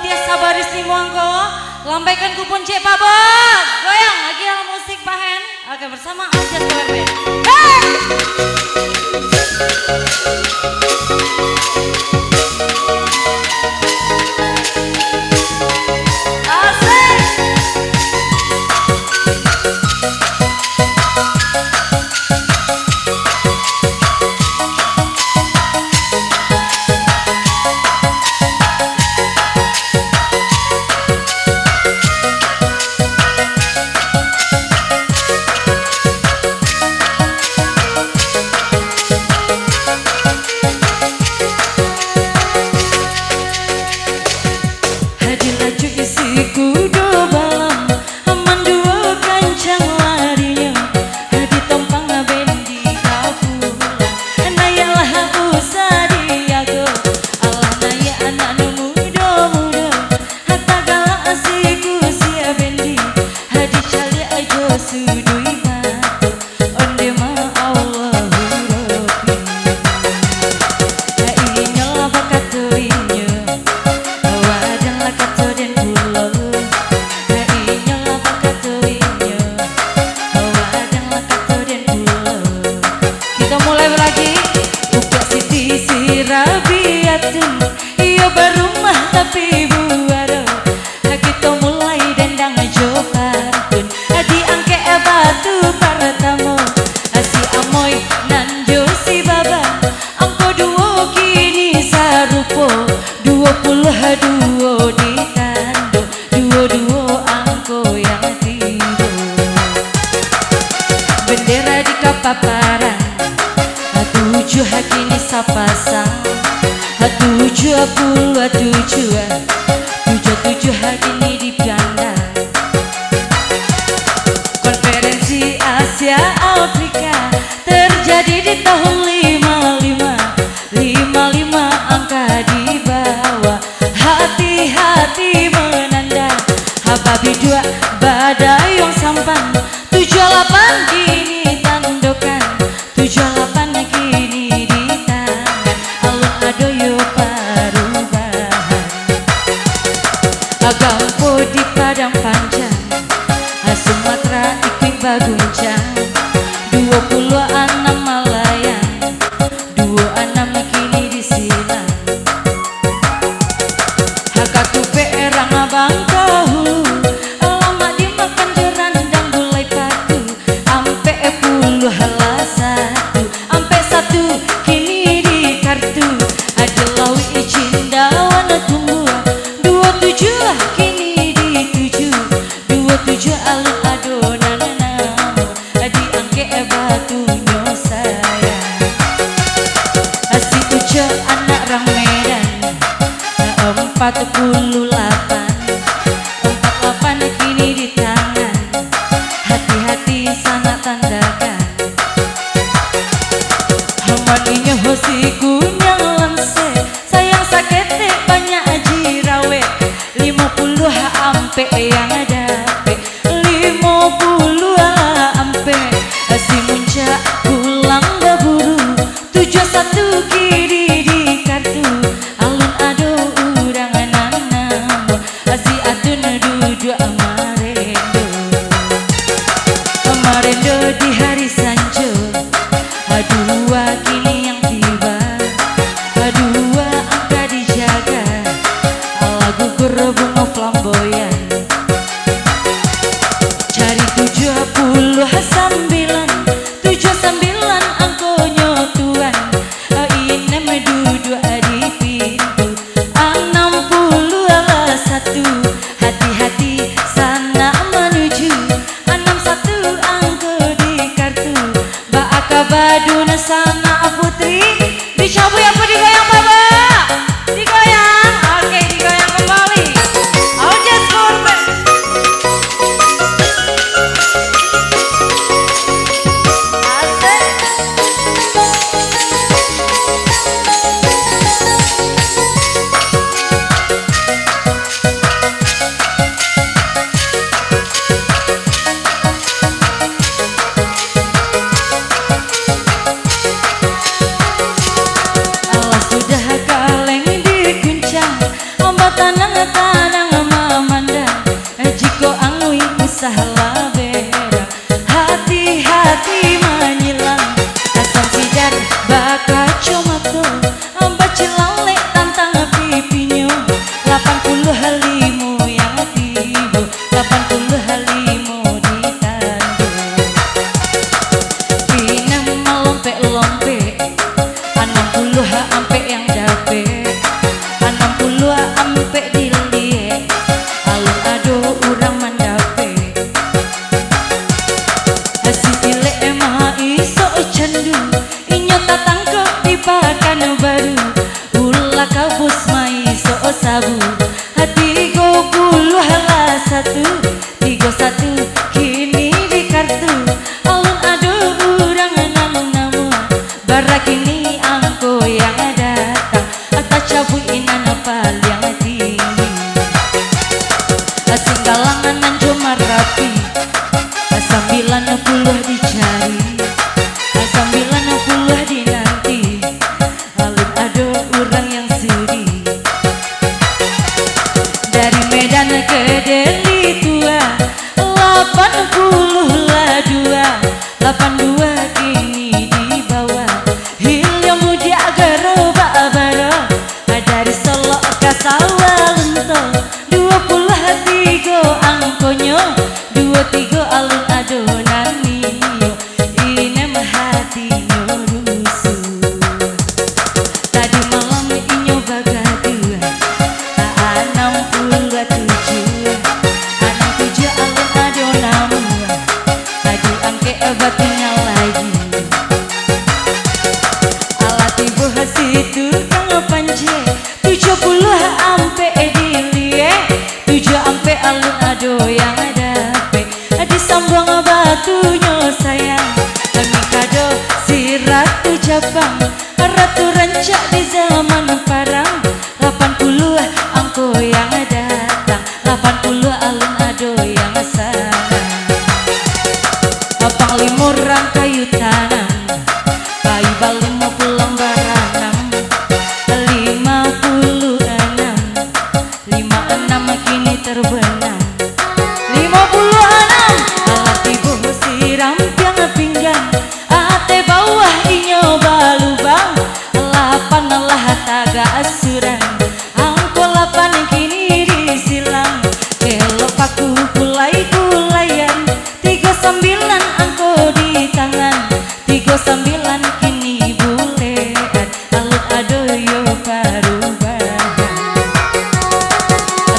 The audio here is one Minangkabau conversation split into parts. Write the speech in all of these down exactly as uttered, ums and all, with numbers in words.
Biasa baris limo angko, lambaikan kupon cek Pak Bos. Goyang lagi alat musik, Pak Hen. Oke, bersama Anjas K W P. Hey! Asik! Hadi laju isi kudo balam, manduo kancang larinyo, hadi tompang bendi ka pulang. Naiaklah usah diago, alah naiak anak nan mudo-mudo, hata galak siku sia bendi, hadi caliak jo suduik mato. Onde ma Allahu Rabbi. Ha, inyo lah bakato inyo, wadah lah kato den pulo. Ha, inyo lah bakato inyo, wadah lah kato den pulo. Kito mulai lagi. Upek Siti si Rabiatun, iyo barumah tapi buaro. Ha, kito mulai dendang jo pantun. Ha, diangkek batu partamo. Ha, si Amoy nan jo si Baba. Angko duo kini sarupo. Duo puluah duo ditando. Duo-duo angko yang tibo. Bendera di kapaparan. Ha, tujuah kini sapasang. Ha, tujuah puluah tujuah. Tujuah-tujuah kini dipandang. Konferensi Asia Afrika terjadi di tahun lima lima. Lima lima angka di bawah. Hati-hati mananda. Ha, babiduak badayuang sampan. Tujuah lapan kini tandokan. Tujuah lapan kini di tangan, alun ado yo parubahan. Gampo di Padang Panjang, ha, Sumatera ikuik baguncang. Duo puluah anam malayang, duo anam kini di silang. Ha, katupek rang bangkahu, lamak dimakan jo randang gulai paku. Ampek puluah lah satu, ampek satu kini di kartu. Ado lauik cindauan tumbuah, duo tujuah kini di tuju. Duo tujuah alun ado nan namo, diangkek batunyo sayang. Si Ucok anak rang Medan, ampat puluah lapan. Ampat lapan kini di tangan, hati-hati sanak tandakan. Maninyo ho si Kuniang Lansek, sayang saketek banyak jirawek. Limo puluah ampek yang dapek, limo puluah ampek. Si Muncak pulang baburu, tujuah satu kini di kartu. Alun ado urang nan namo, si Atun duduak marendo. Marendo di hari sanjo, dua kini yang tiba, dua angka dijaga, alah gugur bungo flamboyan. Cari tujuah puluah sambilan, tujuah sambilan angkonyo tuan. Inem duduak di pintu. Anam puluah satu, hati-hati sanak manuju. Anam satu angko di kartu. Baa ka badun sanak putri? Dicabuik apo digoyang, Baba? Digoyang. Oke, digoyang kembali. Audiens Korban. Deli tua, lapan puluh lah dua, lapan dua kini di bawah. Hilia mudiak garobak baro, dari Solok ka Sawah Lunto. Duo puluah tigo angkonyo, duo tigo alun ado nan iyo, inem hatinyo rusuah. Tadi malam inyo bagaduah, anam puluah tujuah, anam tujuah alun ado namuah, tadi angkek batinggal lai. Alah tibo si tukang pancek, tujuah puluah ampek diliek, tujuah ampek alun ado yang dapek. Disambuang batunyo sayang, kami kado si Ratu Japang, Ratu rancak di zaman parang. Lapan puluah angko yang datang, lapan puluah alun ado yang sanang. Panglimo rang kayu tanam, kayu balimo pulang baranam. Lima puluah anam, lima anam kini terbenam. Lima puluah anam, alah tibo si rampiang pinggan, ateh bawah inyo balubang. Lapan lah tagak surang, angko lapan kini disilang. Kelok paku kulai-kulaian, tigo sambilan angko di tangan, tigo sambilan kini bulekan. Alun ado yo parubahan.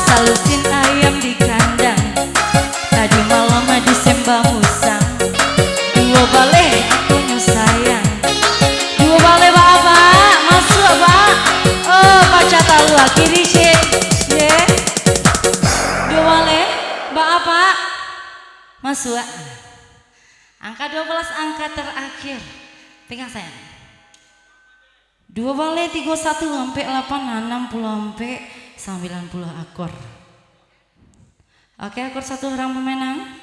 Salusin ayam di kandang, tadi malam disembah musang. Duo baleh angkonyo sayang. Duo baleh baa, Pak? Masuak, Pak. Oh, pacah talua kiri, cek. Ye. Duo baleh baa, Pak? Masuak. Angka dua belas, angka terakhir. Pegang, sayang. Duo baleh, tigo satu, ampek lapan, anam puluah ampek, sambilan puluah akor. Oke, akor satu urang pemenang.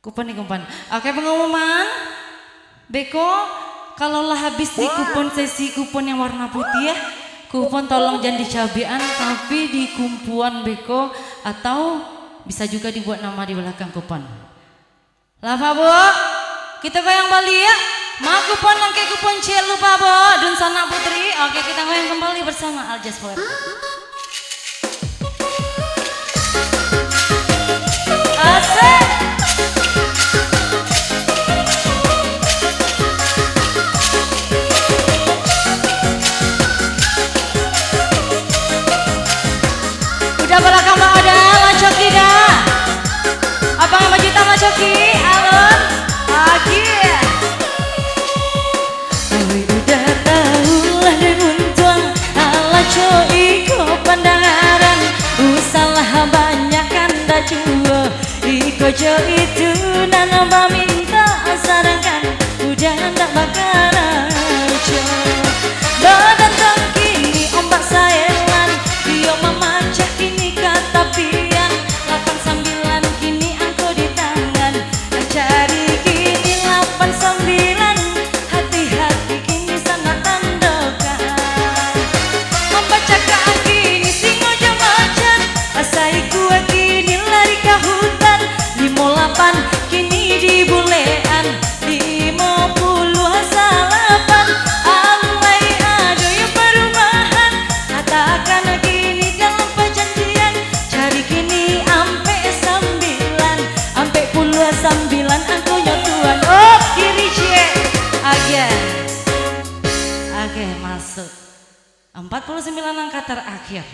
Kupon di kupon. Oke, pengumuman. Beko, kalau lah habis di kupon, sesi kupon yang warna putih, ya, kupon tolong jangan dicabikan, tapi dikumpuan beko, atau bisa juga dibuat nama di belakang kupon. Lah, Pak, Bu? Kita goyang baliak. Ma kupon, angkek kupon, cek lupa, Bu. Dunsanak Putri. Oke, kita goyang kembali bersama Aljas Forever. Asik. Udah balakang, Bang Odang, lah coki dah? Abang yang baju hitam lah coki, alun? Oke. Oi, udah tahu lah dek untuang, alah co iko pandangaran, usahlah banyak kandak juo, iko jo itu nan baminta, sadangkan udah ndak bakarajo. Badantang kini ombak saelan, iyo mamacah kini ka tapian, lapan sambilan kini angko di tangan, cari kini lapan sambilan. Hati-hati kini sanak tandokan. Mambacakak kini singo jo macan. Saikua kini lari ka hutan. Limo lapan kini dibulekan. Limo puluah salapan. Alun lai ado yo parubahan. Katakan kini dalam pajanjian. Cari kini ampek sambilan. Ampek puluah sambilan angkonyo tuan. Oh, kiri ciek. Again. Oke, masuk. Empat puluh sembilan angka terakhir.